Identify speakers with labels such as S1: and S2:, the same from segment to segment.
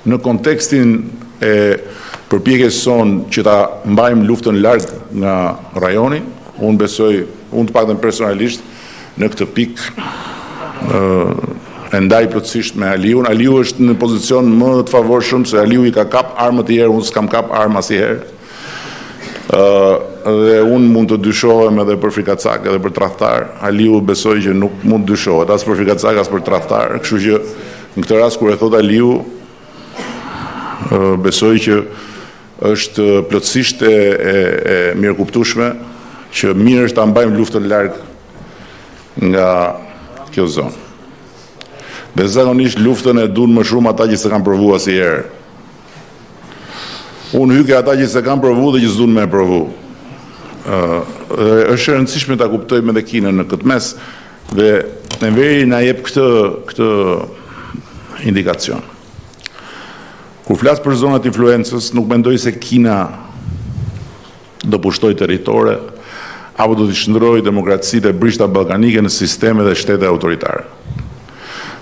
S1: Në kontekstin e përpjekjes sonë që ta mbajmë luftën larg nga rajoni, unë besoj, unë të paktën personalisht në këtë pikë e ndaj plotësisht me Aliun. Aliu është në pozicion më të favorshëm se Aliu i ka kap armët një herë, unë s'kam kap armë asnjëherë. Dhe unë mund të dyshohem edhe për frikacak edhe për tradhtar. Aliu besoj që nuk mund të dyshohet as për frikacak as për tradhtar. Kështu që në këtë rast kur e thot Aliu, besoj që është plotësisht e, e, e mirëkuptueshme që mirë është ta mbajmë luftën larg nga kjo zonë. Dhe zakonisht luftën e duan më shumë ata që s'e kanë provu asnjëherë. Unë hyj ke ata që s'e kanë provu dhe që s'duan me e provu. Ë dhe është e rëndësishme ta kuptojmë edhe Kinën në këtë mes dhe Enveri na jep këtë këtë indikacion. Kur flas për zonat influencës, nuk mendoj se Kina do pushtoj territore apo do t'i shndërrojë demokracitë e brishta ballkanike në sisteme dhe shtete autoritare.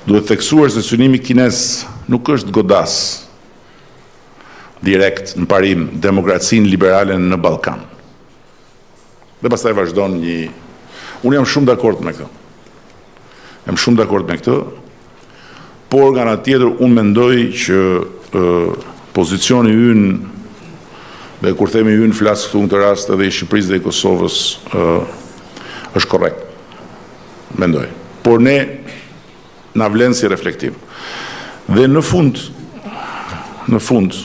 S1: Duhet theksuar se synimi kinez nuk është godas direkt në parim demokracinë liberale në Ballkan. Dhe pastaj vazhdon një Unë jam shumë dakord me këtë. Jam shumë dakord me këtë, por nga ana tjetër unë mendoj që ë, pozicioni ynë dhe kur themi ynë flas këtu në këtë rast edhe i Shqipërisë dhe i Kosovës ë, është korrekt. Mendoj. Por ne na vlen si reflektim. Dhe në fund, në fund,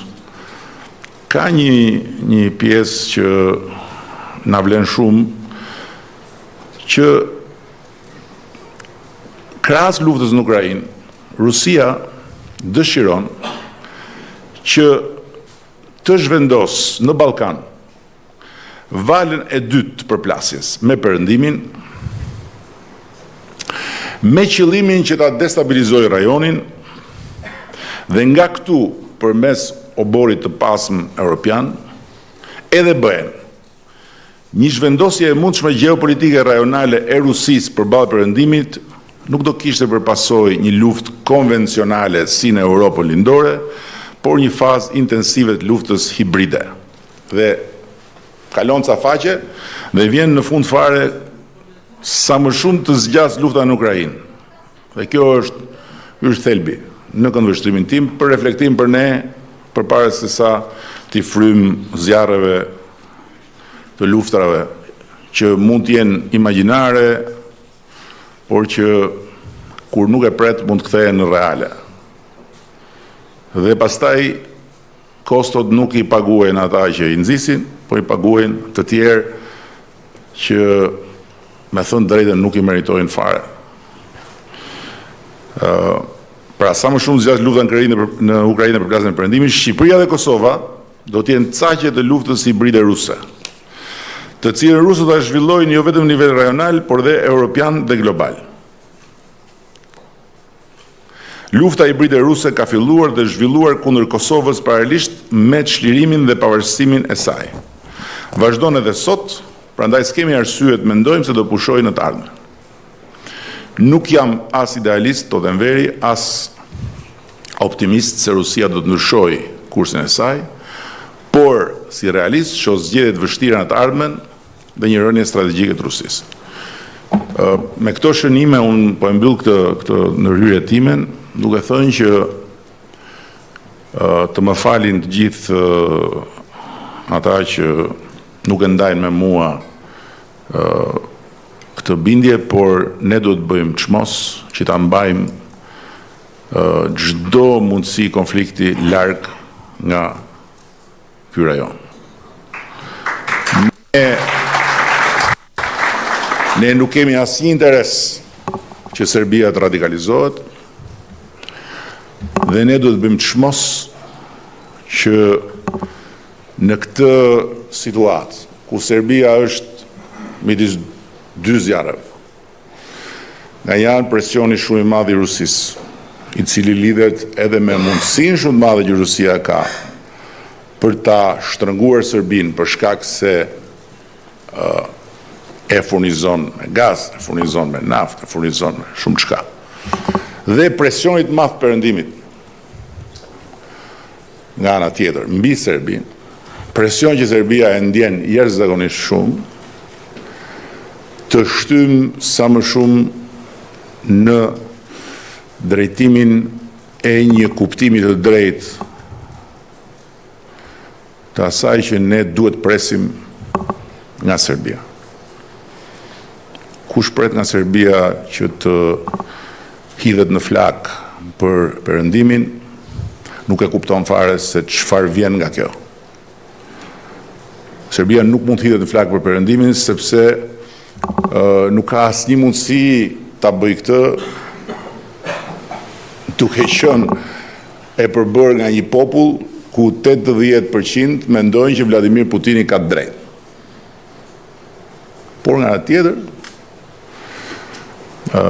S1: ka një, një pjesë që na vlen shumë, që krahas luftës në Ukrainë, Rusia dëshiron që të zhvendos në Ballkan valën e dytë të përplasjes me Perëndimin, me qëllimin që ta destabilizojë rajonin dhe nga këtu përmes oborit të pasëm europian edhe BE-n. Një zhvendosje e mundshme gjeopolitike rajonale e Rusisë përballë Perëndimit nuk do kishte për pasojë një luftë konvencionale si në Europën Lindore, por një fazë intensive të luftës hibride. Dhe kalon ca faqe dhe vjen në fund fare sa më shumë të zgjas lufta në Ukrainë. Dhe kjo është ky është thelbi në këndvështrimin tim për reflektim për ne përpara se sa t'i frymë zjarreve të luftrave që mund të jenë imagjinare, por që kur nuk e pret mund të kthehen në reale. Dhe pastaj kostot nuk i paguajnë ata që i nxisin, po i paguajnë të tjerë që me thënë drejtën nuk i meritojnë fare. Ë pra sa më shumë zgjat lufta në Ukrainë në Ukrainë për përplasjen e Perëndimit, Shqipëria dhe Kosova do të jenë caqe të luftës hibride ruse, të cilën rusët ta zhvillojnë jo vetëm në nivel rajonal, por dhe europian dhe global. Lufta hibride ruse ka filluar dhe zhvilluar kundër Kosovës paralelisht me çlirimin dhe pavarësimin e saj. Vazhdon edhe sot, prandaj s'kemi arsye të mendojmë se do pushojë në të ardhmen. Nuk jam as idealist, thotë Enveri, as optimist se Rusia do të ndryshojë kursin e saj, por si realist shoh zgjedhje të vështira në të ardhmen dhe një rënie strategjike të Rusisë. Me këto shënime unë po e mbyll këtë këtë ndërhyrje timen, duke thënë që të më falin të gjithë ata që nuk e ndajnë me mua këtë bindje, por ne duhet të bëjmë çmos që ta mbajmë çdo mundësi konflikti larg nga ky rajon. Ne ne nuk kemi asnjë interes që Serbia të radikalizohet dhe ne duhet të bëjmë çmos që në këtë situatë ku Serbia është midis dy zjarreve, nga janë presioni shumë i madh i Rusisë, i cili lidhet edhe me mundësinë shumë të madhe që Rusia ka për ta shtrënguar Serbinë për shkak se e furnizon me gaz, e furnizon me naftë, e furnizon me shumë çka. Dhe presionit të madh të perëndimit. nga ana tjetër mbi Serbinë, presion që Serbia e ndjen jashtëzakonisht shumë, të shtyjë sa më shumë në drejtimin e një kuptimi të drejtë të asaj që ne duhet të presim nga Serbia. Kush pret nga Serbia që të hidhet në flakë për Perëndimin, nuk e kupton fare se çfarë vjen nga kjo. Serbia nuk mund të hidhet në flakë për Perëndimin sepse nuk ka asnjë mundësi ta bëjë këtë duke qenë e përbërë nga një popull ku 80% mendojnë që Vladimir Putini ka të drejtë. Por nga ana tjetër,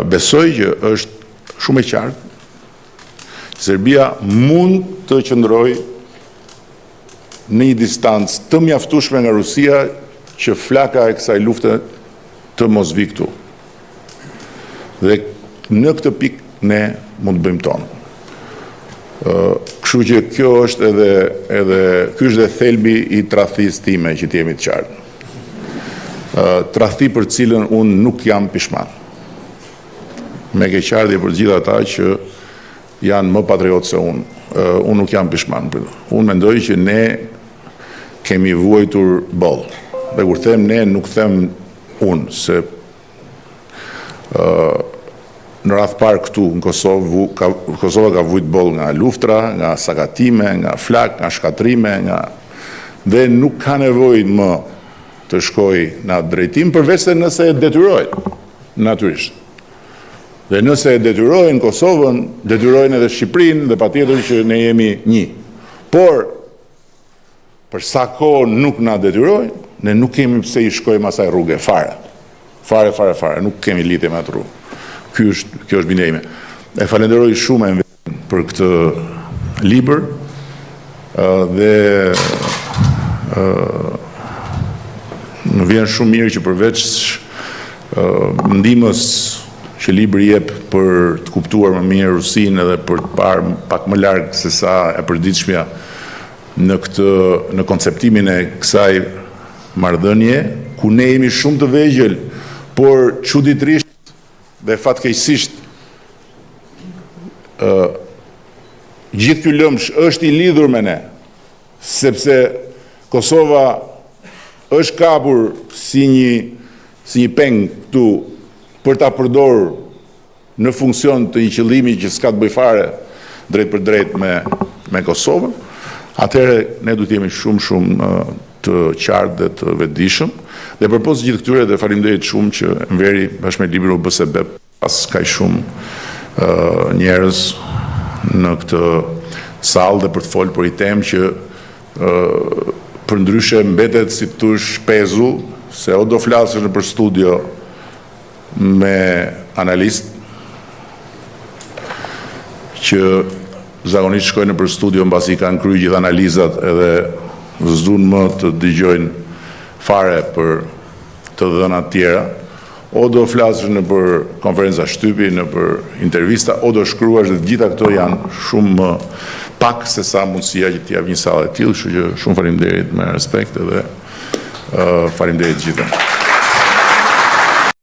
S1: besoj që është shumë e qartë, Serbia mund të qëndrojë në një distancë të mjaftueshme nga Rusia që flaka e kësaj lufte të mos vijë këtu. Dhe në këtë pikë ne mund të bëjmë tonë. Kështu që kjo është edhe edhe ky është dhe thelbi i tradhtisë time që të jemi të qartë. Tradhti për të cilën unë nuk jam pishman. Me keqardhje për të gjithë ata që janë më patriotë se unë. Unë nuk jam pishman për të. Unë mendoj që ne kemi vuajtur boll. Dhe kur them ne, nuk them unë, se në radhë parë këtu në Kosovë, ka, Kosova ka vujt boll nga luftra, nga sakatime, nga flakë, nga shkatërrime, nga dhe nuk ka nevojë më të shkojë në atë drejtim, përveç se nëse e detyrojnë, natyrisht. Dhe nëse e detyrojnë Kosovën, detyrojnë edhe Shqipërinë dhe patjetër që ne jemi një. Por, për sa kohë nuk na detyrojnë, ne nuk kemi pse i shkojmë asaj rruge, fare. Fare, fare, fare, nuk kemi lidhje me atë rrugë. Ky është, kjo është bindja ime. E falenderoj shumë Enverin për këtë libër dhe më vjen shumë mirë që përveç ndihmës që libri jep për të kuptuar më mirë Rusinë edhe për të parë pak më larg se sa e përditshmja në këtë në konceptimin e kësaj marrëdhënie, ku ne jemi shumë të vegjël, por çuditërisht dhe fatkeqësisht ë gjithë ky lëmsh është i lidhur me ne, sepse Kosova është kapur si një si një peng këtu për ta përdorur në funksion të një qëllimi që s'ka të bëjë fare drejtpërdrejt me me Kosovën, atëherë ne duhet të jemi shumë shumë të qartë dhe të vetëdijshëm. Dhe përpos gjithë këtyre dhe faleminderit shumë që Enveri bashkë me librin u bë sebep pas kaq shumë njerëz në këtë sallë dhe për të folë për një temë që përndryshe mbetet si të thuash pezull, se o do flasësh nëpër studio me analistë që zakonisht shkojnë nëpër studio mbasi i kanë kryer gjithë analizat edhe s'duan më të dëgjojnë fare për të dhëna të tjera, o do flasësh nëpër konferenca shtypi, nëpër intervista, o do shkruash dhe të gjitha këto janë shumë më pak se sa mundësia që të jap një sallë e tillë, kështu që shumë faleminderit me respekt edhe uh, faleminderit të gjithëve.